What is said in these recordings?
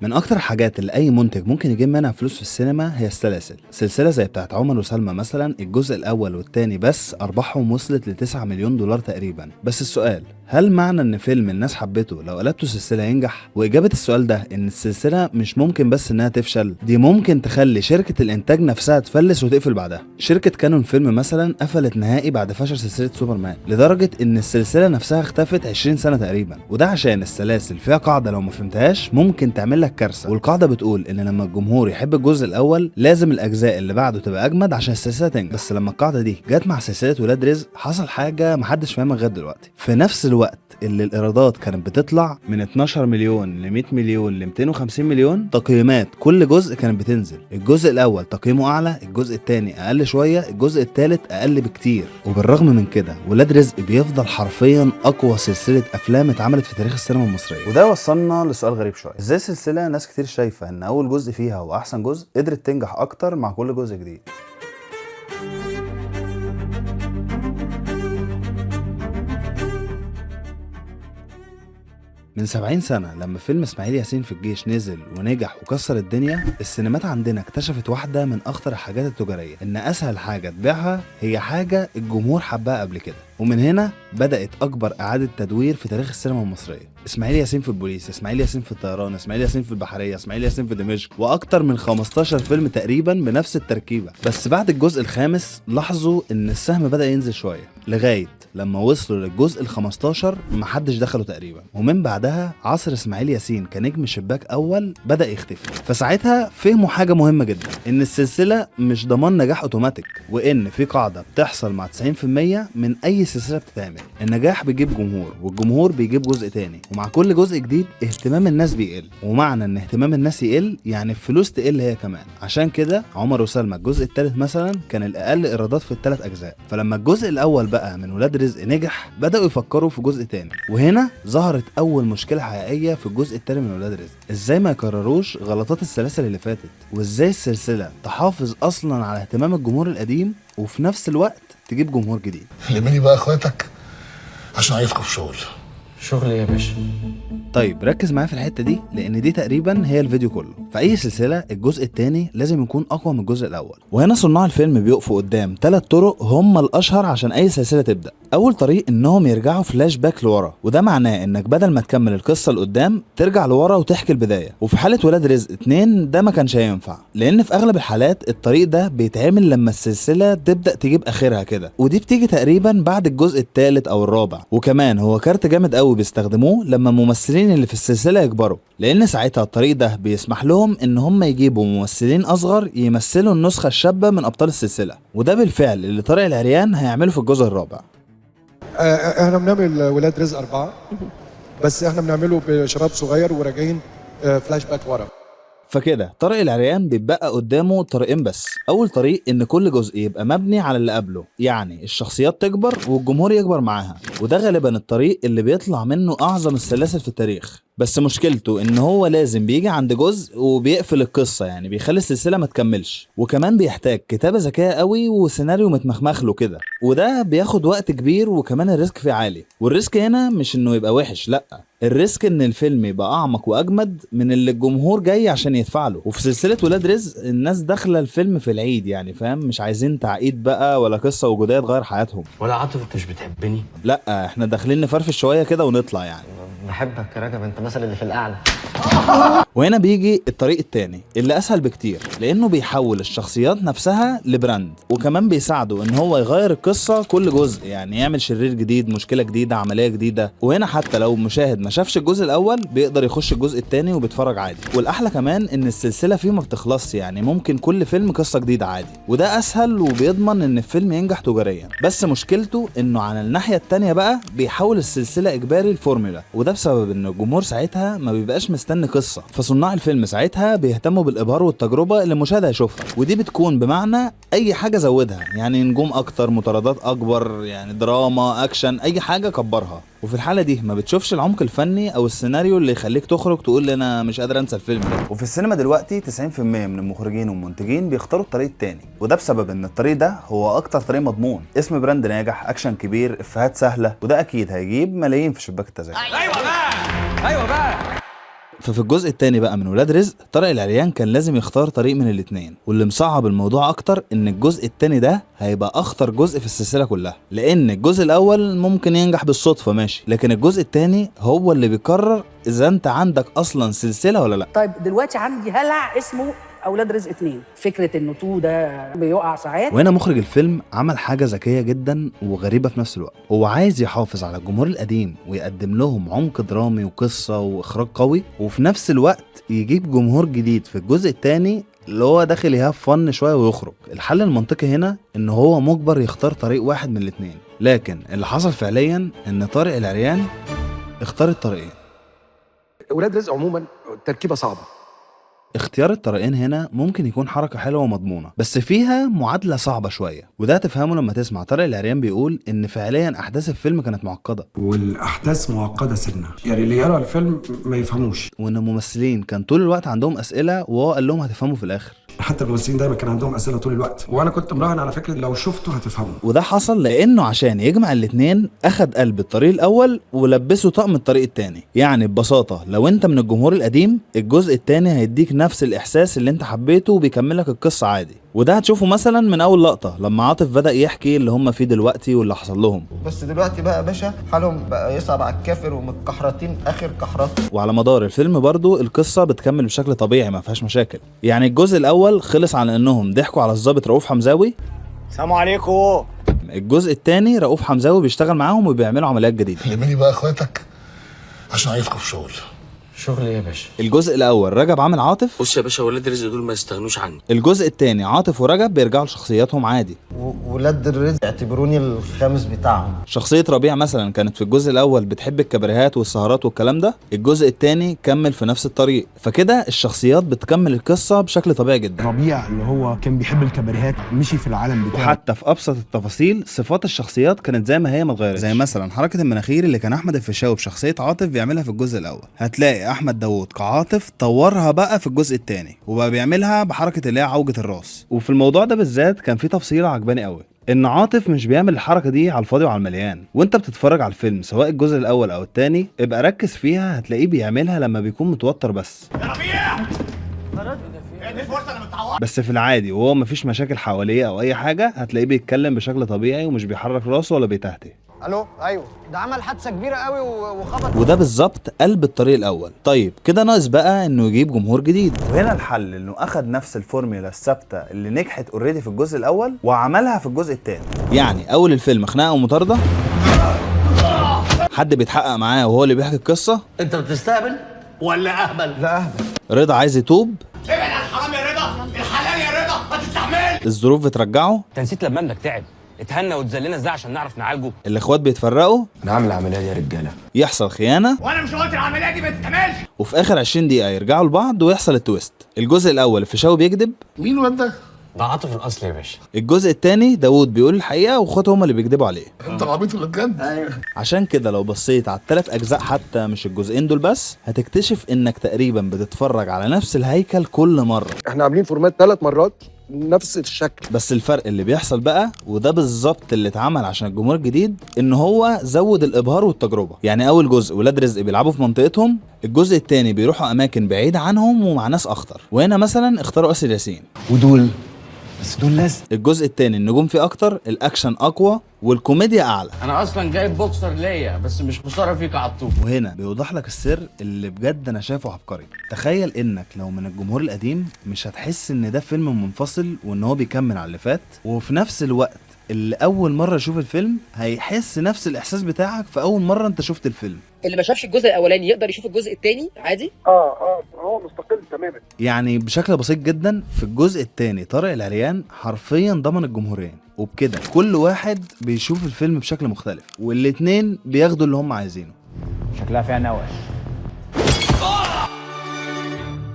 من اكتر الحاجات اللي اي منتج ممكن يجيب منها فلوس في السينما هي السلاسل. سلسلة زي بتاعت عمر وسلمى مثلا، الجزء الاول والثاني بس ارباحهم وصلت ل 9 مليون دولار تقريبا. بس السؤال، هل معنى ان فيلم الناس حبته لو قلبته سلسلة ينجح؟ واجابه السؤال ده ان السلسلة مش ممكن بس انها تفشل، دي ممكن تخلي شركة الانتاج نفسها تفلس وتقفل بعدها. شركة كانون فيلم مثلا قفلت نهائي بعد فشل سلسلة سوبرمان، لدرجة ان السلسلة نفسها اختفت 20 سنة تقريبا. وده عشان السلاسل فيها قاعدة لو ما فهمتهاش ممكن تعمل لك كارثة، والقاعدة بتقول ان لما الجمهور يحب الجزء الاول لازم الاجزاء اللي بعده تبقى اجمد عشان السلسلة تنجح. بس لما القاعدة دي جت مع سلسلة ولاد رزق حصل حاجة محدش فاهمها لغاية دلوقتي. في نفس الوقت اللي الايرادات كانت بتطلع من 12 مليون ل 100 مليون ل 250 مليون، تقييمات كل جزء كانت بتنزل. الجزء الاول تقييمه اعلى، الجزء الثاني اقل شوية، الجزء الثالث اقل بكتير. وبالرغم من كده ولاد رزق بيفضل حرفيا اقوى سلسلة افلام اتعملت في تاريخ السينما المصرية. وده وصلنا لسؤال غريب شوية، ازاي سلسلة ناس كتير شايفه ان اول جزء فيها هو احسن جزء قدرت تنجح اكتر مع كل جزء جديد؟ من 70 سنة لما فيلم اسماعيل ياسين في الجيش نزل ونجح وكسر الدنيا، السينمات عندنا اكتشفت واحدة من أخطر الحاجات التجارية، إن أسهل حاجة تبيعها هي حاجة الجمهور حبها قبل كده. ومن هنا بدأت أكبر إعادة تدوير في تاريخ السينما المصرية. اسماعيل ياسين في البوليس، اسماعيل ياسين في الطيران، اسماعيل ياسين في البحرية، اسماعيل ياسين في دمشق، وأكتر من 15 فيلم تقريبا بنفس التركيبة. بس بعد الجزء الخامس لاحظوا إن السهم بدأ ينزل شوية، لغاية لما وصلوا للجزء ال 15 محدش دخله تقريبا. ومن بعدها عصر اسماعيل ياسين كنجم شباك اول بدأ يختفي. فساعتها فهموا حاجة مهمة جدا، ان السلسلة مش ضمان نجاح اوتوماتيك، وان في قاعدة بتحصل مع 90% من اي سلسلة بتتعمل، النجاح بيجيب جمهور والجمهور بيجيب جزء تاني، ومع كل جزء جديد اهتمام الناس بيقل، ومعنى ان اهتمام الناس يقل يعني الفلوس تقل هي كمان. عشان كده عمر وسلمى الجزء الثالث مثلا كان الاقل ايرادات في الثلاث اجزاء. فلما الجزء الاول بقى من ولاد رزق نجح بدأوا يفكروا في جزء تاني، وهنا ظهرت اول مشكلة حقيقية في الجزء التاني من ولاد رزق، ازاي ما يكرروش غلطات السلاسل اللي فاتت، وازاي السلسلة تحافظ اصلا على اهتمام الجمهور القديم وفي نفس الوقت تجيب جمهور جديد. لمني بقى اخواتك عشان عايزكم في شغل. شغل ايه يا باشا؟ طيب ركز معايا في الحتة دي لان دي تقريبا هي الفيديو كله. في اي سلسلة الجزء الثاني لازم يكون اقوى من الجزء الاول، وهنا صناع الفيلم بيقفوا قدام 3 طرق هم الاشهر عشان اي سلسلة تبدا. اول طريق انهم يرجعوا فلاش باك لورا، وده معناه انك بدل ما تكمل القصة لقدام ترجع لورا وتحكي البداية. وفي حاله ولاد رزق 2 ده ما كانش هينفع، لان في اغلب الحالات الطريق ده بيتعمل لما السلسلة تبدا تجيب اخرها كده، ودي بتيجي تقريبا بعد الجزء الثالث او الرابع. وكمان هو كارت جامد قوي بيستخدموه لما الممثلين اللي في السلسلة يكبروا، لان ساعتها الطريق ده بيسمح لهم ان هم يجيبوا ممثلين اصغر يمثلوا النسخة الشابة من ابطال السلسلة، وده بالفعل اللي طارق العريان هيعمله في الجزء الرابع. احنا بنعمل ولاد رزق 4، بس احنا بنعمله بشباب صغير وراجعين فلاش باك ورا. فكده طارق العريان بيتبقى قدامه طريقين بس. اول طريق ان كل جزء يبقى مبني على اللي قبله، يعني الشخصيات تكبر والجمهور يكبر معاها، وده غالبا الطريق اللي بيطلع منه اعظم السلاسل في التاريخ. بس مشكلته ان هو لازم بيجي عند جزء وبيقفل القصة، يعني بيخلي السلسلة ما تكملش، وكمان بيحتاج كتابه ذكية قوي وسيناريو متمخمخ له كده، وده بياخد وقت كبير، وكمان ال risk فيه عالي. وال risk هنا مش انه يبقى وحش، لا، ال risk ان الفيلم يبقى اعمق واجمد من اللي الجمهور جاي عشان يدفع له. وفي سلسلة ولاد رزق الناس داخله الفيلم في العيد، يعني فاهم، مش عايزين تعقيد بقى ولا قصة وجودية تغير حياتهم. ولا عاطف انت مش بتحبني؟ لا احنا داخلين نفرفش شوية كده ونطلع يعني. بحبك يا رجب، انت مثل اللي في الاعلى. وهنا بيجي الطريق التاني اللي اسهل بكتير، لانه بيحول الشخصيات نفسها ل brand، وكمان بيساعده ان هو يغير القصة كل جزء، يعني يعمل شرير جديد، مشكلة جديدة، عملية جديدة. وهنا حتى لو مشاهد ما شافش الجزء الاول بيقدر يخش الجزء التاني وبيتفرج عادي. والاحلى كمان ان السلسلة فيه ما بتخلصش، يعني ممكن كل فيلم قصة جديدة عادي، وده اسهل وبيضمن ان الفيلم ينجح تجاريا. بس مشكلته انه على الناحية التانية بقى بيحول السلسلة اجباري الفورمولا، وده بسبب ان الجمهور ساعتها ما بيبقاش مستني قصة، فصناع الفيلم ساعتها بيهتموا بالابهار والتجربة اللي المشاهد هيشوفها، ودي بتكون بمعنى اي حاجة زودها، يعني نجوم اكتر، مطاردات اكبر، يعني دراما، اكشن، اي حاجة كبرها. وفي الحالة دي ما بتشوفش العمق الفني او السيناريو اللي يخليك تخرج تقول انا مش قادر انسى الفيلم ده. وفي السينما دلوقتي 90% من المخرجين والمنتجين بيختاروا الطريق التاني، وده بسبب ان الطريق ده هو اكتر طريق مضمون، اسم brand ناجح، اكشن كبير، افيهات سهلة، وده اكيد هيجيب ملايين في شباك التذاكر. ايوه بقى، ايوه بقى. ففي الجزء الثاني بقى من ولاد رزق، طارق العريان كان لازم يختار طريق من الاثنين، واللي مصعب الموضوع اكتر ان الجزء الثاني ده هيبقى اخطر جزء في السلسلة كلها، لان الجزء الاول ممكن ينجح بالصدفة ماشي، لكن الجزء الثاني هو اللي بيقرر اذا انت عندك اصلا سلسلة ولا لا. طيب دلوقتي عندي هلع اسمه اولاد رزق 2، فكرة انه 2 ده بيقع ساعات. وهنا مخرج الفيلم عمل حاجة ذكية جدا وغريبة في نفس الوقت، هو عايز يحافظ على الجمهور القديم ويقدم لهم عمق درامي وقصة وإخراج قوي، وفي نفس الوقت يجيب جمهور جديد في الجزء الثاني اللي هو داخل ي have fun شوية ويخرج. الحل المنطقي هنا إن هو مجبر يختار طريق واحد من الاتنين، لكن اللي حصل فعليا إن طارق العريان اختار الطريقين. ولاد رزق عموما تركيبه صعبة. اختيار الطريقين هنا ممكن يكون حركة حلوة ومضمونة، بس فيها معادلة صعبة شوية، وده هتفهمه لما تسمع طارق العريان بيقول إن فعليا أحداث الفيلم كانت معقدة، والاحداث معقدة سنة، يعني اللي يرى الفيلم ما يفهموش، وإن الممثلين كان طول الوقت عندهم أسئلة وهو قال لهم هتفهموا في الآخر. حتى الممثلين دايما كان عندهم اسئلة طول الوقت، وانا كنت مراهن على فكرة لو شفته هتفهمه. وده حصل لانه عشان يجمع الاتنين اخد قلب الطريق الاول ولبسه طقم الطريق التاني. يعني ببساطة لو انت من الجمهور القديم، الجزء التاني هيديك نفس الاحساس اللي انت حبيته وبيكملك القصة عادي. وده هتشوفه مثلا من اول لقطة لما عاطف بدأ يحكي اللي هم فيه دلوقتي واللي حصل لهم. بس دلوقتي بقى يا باشا حالهم بقى يصعب على الكافر ومتكحرتين اخر كحرات. وعلى مدار الفيلم برضو القصة بتكمل بشكل طبيعي ما فيهاش مشاكل. يعني الجزء الاول خلص على انهم ضحكوا على الضابط رؤوف حمزاوي. السلام عليكم. الجزء الثاني رؤوف حمزاوي بيشتغل معاهم وبيعملوا عمليات جديدة. لمني بقى اخواتك عشان عايزكم في شغل. شغل ايه يا باشا؟ الجزء الاول رجب عامل عاطف. بص يا باشا، ولاد رزق دول ما يستغنوش عني. الجزء الثاني عاطف ورجب بيرجعوا لشخصياتهم عادي. ولاد الرزق اعتبروني الخامس بتاعهم. شخصية ربيع مثلا كانت في الجزء الأول بتحب الكباريهات والسهرات والكلام ده، الجزء الثاني كمل في نفس الطريق، فكده الشخصيات بتكمل القصة بشكل طبيعي جدا. ربيع اللي هو كان بيحب الكباريهات مشي في العالم بتاعه. وحتى في ابسط التفاصيل صفات الشخصيات كانت زي ما هي ما اتغيرتش، زي مثلا حركة المناخير اللي كان احمد الفيشاوي بشخصية عاطف بيعملها في الجزء الاول، هتلاقي احمد داوود كعاطف طورها بقى في الجزء الثاني وبقى بيعملها بحركة اللي هي عوجه الراس. وفي الموضوع ده بالذات كان في تفصيله عجباني قوي، ان عاطف مش بيعمل الحركة دي على الفاضي وعلى المليان. وانت بتتفرج على الفيلم سواء الجزء الاول او الثاني ابقى ركز فيها، هتلاقيه بيعملها لما بيكون متوتر بس. بس في العادي وهو مفيش مشاكل حواليه او اي حاجة هتلاقيه بيتكلم بشكل طبيعي ومش بيحرك راسه ولا بيتهته. الو ايوه، ده عمل حادثه كبيرة قوي وخبط. وده بالظبط قلب الطريق الاول. طيب كده ناقص بقى انه يجيب جمهور جديد، وهنا الحل انه اخد نفس الفورميولا الثابتة اللي نجحت already في الجزء الاول وعملها في الجزء الثاني. يعني اول الفيلم خناقه ومطارده، حد بيتحقق معاه وهو اللي بيحكي القصة. انت بتستهبل ولا اهبل؟ لا اهبل. رضا عايز يتوب، ابعد عن الحرام يا رضا، الحلال يا رضا ما تستحملش. الظروف بترجعه، انت نسيت لما ابنك تعب اتهنى واتذلنا ازاي عشان نعرف نعالجه. الاخوات بيتفرقوا، انا عامل عملية دي يا رجاله، يحصل خيانة، وانا مش قلت العملية دي ما تتعملش. وفي اخر 20 دقيقة يرجعوا لبعض ويحصل ال twist. الجزء الاول الفيشاوي بيكذب. مين الواد ده؟ ده عاطف الاصل يا باشا. الجزء الثاني داوود بيقول الحقيقة واخواته هما اللي بيكذبوا عليه. انت العبيط اللي بجد. ايوه. عشان كده لو بصيت على الثلاث اجزاء حتى مش الجزئين دول بس، هتكتشف انك تقريبا بتتفرج على نفس الهيكل كل مرة. احنا عاملين format 3 مرات نفس الشكل، بس الفرق اللي بيحصل بقى، وده بالظبط اللي اتعمل عشان الجمهور الجديد، ان هو زود الابهار والتجربة. يعني اول جزء ولاد رزق بيلعبوا في منطقتهم، الجزء الثاني بيروحوا اماكن بعيدة عنهم ومع ناس اخطر، وهنا مثلا اختاروا اسر ياسين ودول بس دول لازم. الجزء الثاني النجوم فيه اكتر، الاكشن اقوى، والكوميديا اعلى. انا اصلا جايب بوكسر ليا بس مش خسارة فيك عطوف. وهنا بيوضح لك السر اللي بجد انا شايفه عبقري. تخيل انك لو من الجمهور القديم مش هتحس ان ده فيلم منفصل وان هو بيكمل على اللي فات، وفي نفس الوقت اللي اول مرة يشوف الفيلم هيحس نفس الاحساس بتاعك في اول مرة انت شفت الفيلم. اللي ما شافش الجزء الاولاني يقدر يشوف الجزء الثاني عادي. هو مستقل تماما. يعني بشكل بسيط جدا في الجزء الثاني طارق العريان حرفيا ضمن الجمهورين، وبكده كل واحد بيشوف الفيلم بشكل مختلف والاتنين بياخدوا اللي هم عايزينه. شكلها فيها نوش.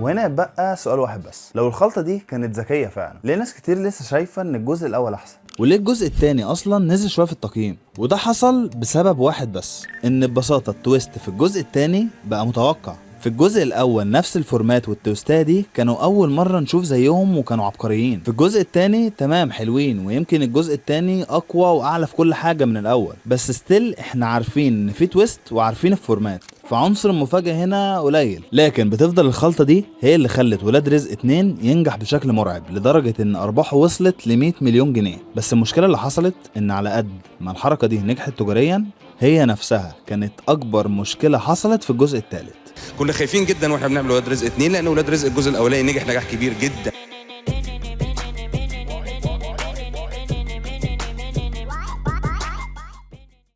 وهنا يتبقى سؤال واحد بس، لو الخلطة دي كانت ذكية فعلا، ليه ناس كتير لسه شايفه ان الجزء الاول احسن؟ وليه الجزء الثاني اصلا نزل شوية في التقييم؟ وده حصل بسبب واحد بس، ان ببساطة ال twist في الجزء الثاني بقى متوقع. في الجزء الاول نفس ال format وال twist ات دي كانوا اول مرة نشوف زيهم وكانوا عبقريين. في الجزء الثاني تمام حلوين، ويمكن الجزء الثاني اقوى واعلى في كل حاجة من الاول، بس still احنا عارفين ان في twist وعارفين ال format، فعنصر المفاجاة هنا قليل، لكن بتفضل الخلطة دي هي اللي خلت ولاد رزق 2 ينجح بشكل مرعب لدرجة ان ارباحه وصلت ل 100 مليون جنيه. بس المشكلة اللي حصلت ان على قد ما الحركة دي نجحت تجاريا، هي نفسها كانت اكبر مشكلة حصلت في الجزء الثالث. كنا خايفين جدا واحنا بنعمل ولاد رزق 2، لان ولاد رزق الجزء الاولاني نجح نجاح كبير جدا.